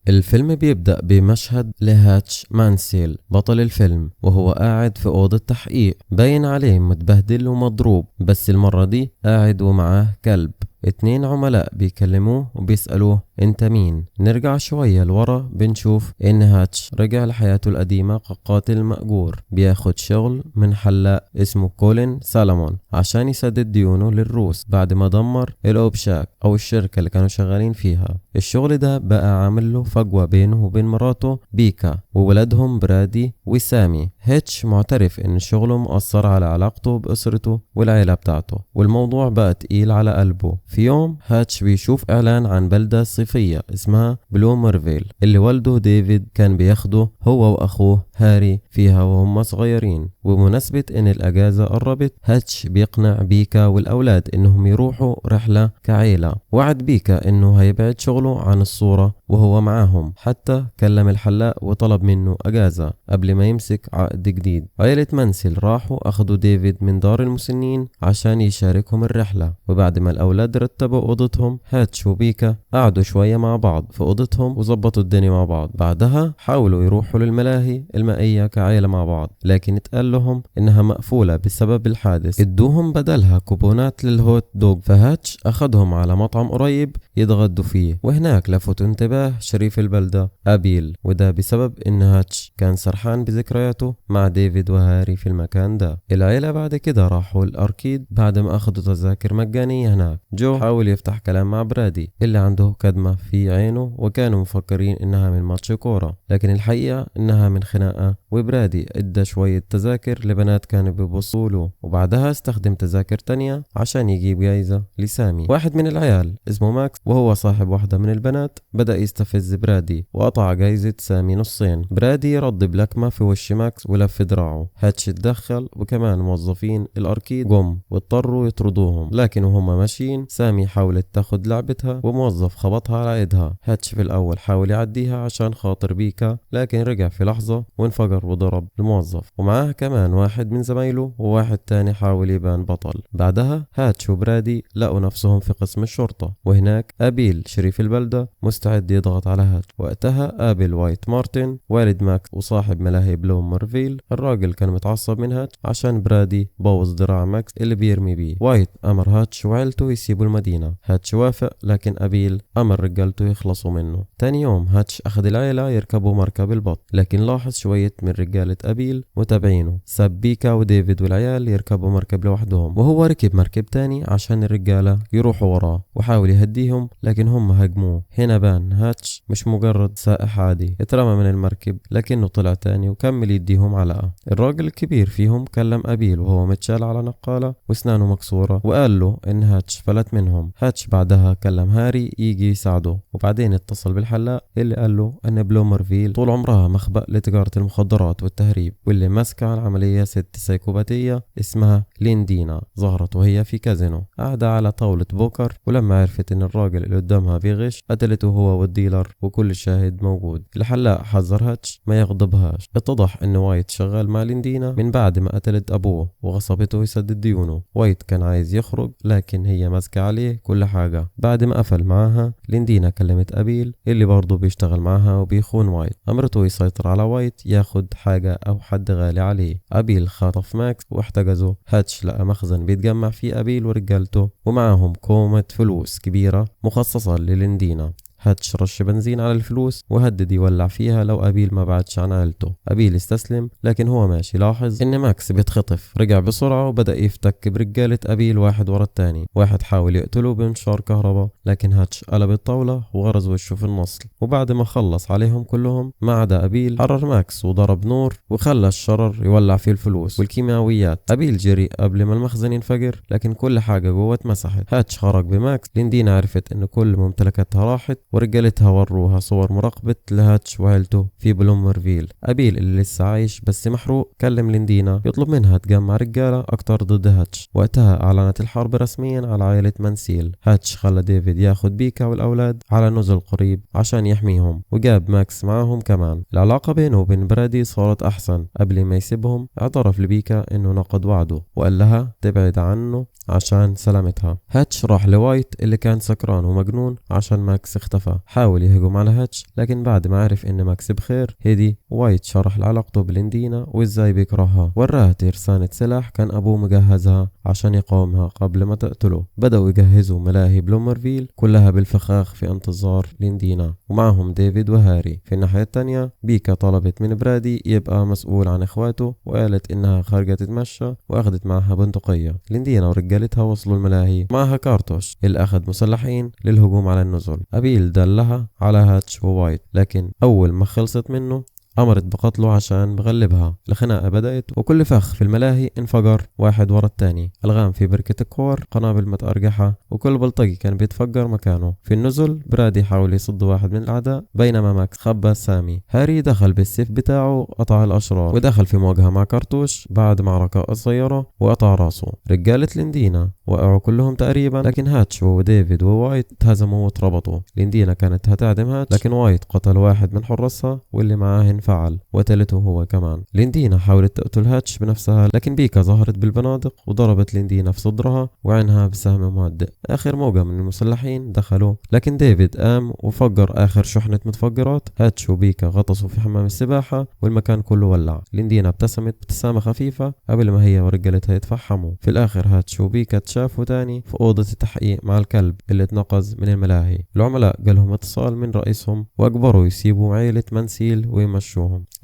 الفيلم بيبدأ بمشهد لهاتش مانسيل بطل الفيلم وهو قاعد في أوضة تحقيق، باين عليه متبهدل ومضروب، بس المرة دي قاعد ومعاه كلب. 2 عملاء بيكلموه وبيسألوه انت مين. نرجع شوية لورا بنشوف ان هاتش رجع لحياته القديمة كقاتل مأجور، بياخد شغل من حلاق اسمه كولين سالمون عشان يسدد ديونه للروس بعد ما دمر الأوبشاك او الشركة اللي كانوا شغالين فيها. الشغل ده بقى عامل له فجوة بينه وبين مراته بيكا وولادهم برادي وسامي. هاتش معترف ان شغله مؤثر على علاقته بأسرته والعيلة بتاعته، والموضوع بقى تقيل على قلبه. في يوم هاتش بيشوف اعلان عن بلدة صيفية اسمها بلومرفيل اللي والده ديفيد كان بياخده هو واخوه هاري فيها وهم صغيرين. وبمناسبة ان الاجازة قربت، هاتش بيقنع بيكا والاولاد انهم يروحوا رحلة كعيلة. وعد بيكا انه هيبعد شغله عن الصورة وهو معاهم، حتى كلم الحلاق وطلب منه اجازة قبل ما يمسك عقد جديد. عيلة منسل راحوا اخدوا ديفيد من دار المسنين عشان يشاركهم الرحلة، وبعد ما الاولاد رتبوا اوضتهم، هاتش وبيكا قعدوا شوية مع بعض في اوضتهم وظبطوا الدنيا مع بعض. بعدها حاولوا يروحوا للملاهي المائية كعيلة مع بعض، لكن اتقال لهم انها مقفولة بسبب الحادث. ادوهم بدلها كوبونات لل hot dog، فهاتش اخدهم على مطعم قريب يتغدوا فيه، وهناك لفتوا انتباه شريف البلدة أبيل، وده بسبب ان هاتش كان سرحان بذكرياته مع ديفيد وهاري في المكان ده. العيلة بعد كده راحوا ال arcade بعد ما اخدوا تذاكر مجانية هناك. جو حاول يفتح كلام مع برادي اللي عنده كدمة في عينه، وكانوا مفكرين انها من ماتش كورة، لكن الحقيقة انها من خناقة، وبرادي ادى شوية تذاكر لبنات كانوا بيبصوا له، وبعدها استخدم تذاكر تانية عشان يجيب جايزة لسامي. واحد من العيال اسمه ماكس وهو صاحب واحدة من البنات بدأ يستفز برادي وقطع جايزة سامي نصين. برادي رد بلكمة في وش ماكس ولف دراعه. هاتش اتدخل وكمان موظفين ال arcade جم واضطروا يطردوهم، لكن وهما ماشيين سامي حاولت تاخد لعبتها وموظف خبطها على ايدها. هاتش في الاول حاول يعديها عشان خاطر بيكا، لكن رجع في لحظة وانفجر وضرب الموظف، ومعاه كمان واحد من زمايله وواحد تاني حاول يبان بطل. بعدها هاتش وبرادي لقوا نفسهم في قسم الشرطة، وهناك أبيل شريف البلدة مستعد يضغط على هاتش. وقتها قابل وايت مارتن والد ماكس وصاحب ملاهي بلومرفيل. الراجل كان متعصب من هاتش عشان برادي بوظ دراع ماكس اللي بيرمي بيه. وايت أمر هاتش وعيلته يسيبوا المدينة. هاتش وافق، لكن أبيل أمر رجالته يخلصوا منه. تاني يوم هاتش أخذ العيلة يركبوا مركب البط، لكن لاحظ شوية من رجالة أبيل متابعينه. ساب بيكا وديفيد والعيال يركبوا مركب لوحدهم، وهو ركب مركب تاني عشان الرجالة يروحوا وراه، وحاول يهديهم لكن هم هاجموه. هنا بان هاتش مش مجرد سائح عادي، اترمى من المركب لكنه طلع تاني وكمل يديهم علقة. الراجل الكبير فيهم كلم أبيل وهو متشال على نقالة واسنانه مكسورة، وقال له إن هاتش فلت منهم. هاتش بعدها كلم هاري يجي يساعده، وبعدين اتصل بالحلاق اللي قال له إن بلومرفيل طول عمرها مخبأ لتجارة المخدرات والتهريب، واللي ماسكة العملية ست سايكوباتية اسمها ليندينا. ظهرت وهي في كازينو قاعدة على طاولة بوكر، ولما عرفت إن الراجل اللي قدامها بيغش قتلته هو وال dealer وكل الشاهد موجود. الحلاق حذر هاتش ما يغضبهاش. اتضح إن وايت شغال مع ليندينا من بعد ما قتلت أبوه وغصبته يسدد ديونه. وايت كان عايز يخرج لكن هي ماسكة عليه كل حاجة. بعد ما قفل معاها ليندينا كلمت أبيل اللي برضه بيشتغل معاها وبيخون وايت، أمرته يسيطر على وايت ياخد حاجة أو حد غالي عليه. أبيل خطف ماكس واحتجزه. هاتش لقى مخزن بيتجمع فيه أبيل ورجالته ومعاهم كومة فلوس كبيرة مخصصة لليندينا. هاتش رش بنزين على الفلوس وهدد يولع فيها لو أبيل ما بعدش عن عيلته. أبيل استسلم، لكن هو ماشي لاحظ إن ماكس بيتخطف، رجع بسرعة وبدأ يفتك برجالة أبيل واحد ورا التاني. واحد حاول يقتله بمنشار كهرباء، لكن هاتش قلب الطاولة وغرز وشه في النصل. وبعد ما خلص عليهم كلهم ما عدا أبيل، حرر ماكس وضرب نور وخلى الشرر يولع فيه الفلوس والكيماويات. أبيل جري قبل ما المخزن ينفجر، لكن كل حاجة جوه اتمسحت. هاتش خرج بماكس. ليندينا عرفت إن كل ممتلكاتها راحت، ورجالتها وروها صور مراقبة لهاتش وعيلته في بلومرفيل. أبيل اللي لسه عايش بس محروق كلم ليندينا يطلب منها تجمع رجالة أكتر ضد هاتش. وقتها أعلنت الحرب رسميا على عائلة منسيل. هاتش خلى ديفيد ياخد بيكا والأولاد على نزل قريب عشان يحميهم، وجاب ماكس معاهم كمان. العلاقة بينه وبين برادي صارت أحسن. قبل ما يسيبهم اعترف لبيكا إنه نقض وعده وقال لها تبعد عنه عشان سلامتها. هاتش راح لوايت اللي كان سكران ومجنون عشان ماكس اختفى. حاول يهجم على هاتش، لكن بعد ما عرف ان ماكس بخير هدي. وايت شرح لعلاقته بليندينا وازاي بيكرهها، وراها ترسانة سلاح كان ابوه مجهزها عشان يقاومها قبل ما تقتله. بدأوا يجهزوا ملاهي بلومرفيل كلها بالفخاخ في انتظار ليندينا، ومعهم ديفيد وهاري. في الناحية التانية بيكا طلبت من برادي يبقى مسؤول عن اخواته، وقالت انها خارجة تتمشى واخدت معها بندقية. ليندينا ورجالتها وصلوا الملاهي معها كارتوش اللي اخذ مسلحين للهجوم على النزل. أبيل دلها على هاتش ووايت، لكن اول ما خلصت منه أمرت بقتله عشان بغلبها. الخناقة بدأت وكل فخ في الملاهي انفجر واحد ورا التاني. ألغام في بركة الكور، قنابل متأرجحة، وكل بلطجي كان بيتفجر مكانه. في النزل برادي حاول يصد واحد من الأعداء، بينما ماكس خبى سامي. هاري دخل بالسيف بتاعه قطع الأشرار، ودخل في مواجهة مع كارتوش بعد معركة قصيرة وقطع راسه. رجالة ليندينا وقعوا كلهم تقريبا، لكن هاتش وديفيد ووايت اتهزموا واتربطوا. ليندينا كانت هتعدم هاتش، لكن وايت قتل واحد من حراسها واللي معاه انفعل وقتلته هو كمان. ليندينا حاولت تقتل هاتش بنفسها، لكن بيكا ظهرت بالبنادق وضربت ليندينا في صدرها وعينها بسهم مهدئ. آخر موجة من المسلحين دخلوا، لكن ديفيد قام وفجر آخر شحنة متفجرات. هاتش وبيكا غطسوا في حمام السباحة والمكان كله ولع. ليندينا ابتسمت ابتسامة خفيفة قبل ما هي ورجالتها يتفحموا. في الآخر هاتش وبيكا اتشافوا تاني في أوضة التحقيق مع الكلب اللي اتنقذ من الملاهي. العملاء جالهم اتصال من رئيسهم وأجبروا يسيبوا عيلة منسيل ويمشوهم.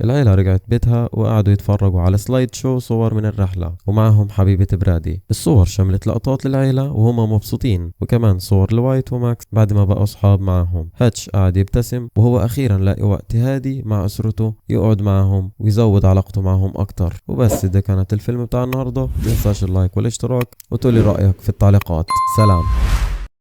العيلة رجعت بيتها وقعدوا يتفرجوا على slide show صور من الرحلة ومعهم حبيبة برادي. الصور شملت لقطات للعيلة وهما مبسوطين، وكمان صور لوايت وماكس بعد ما بقوا أصحاب معاهم. هاتش قعد يبتسم وهو أخيرا لاقي وقت هادي مع أسرته يقعد معاهم ويزود علاقته معاهم أكتر. وبس ده كانت الفيلم بتاع النهاردة. متنساش ال like والاشتراك وتقولي رأيك في التعليقات. سلام.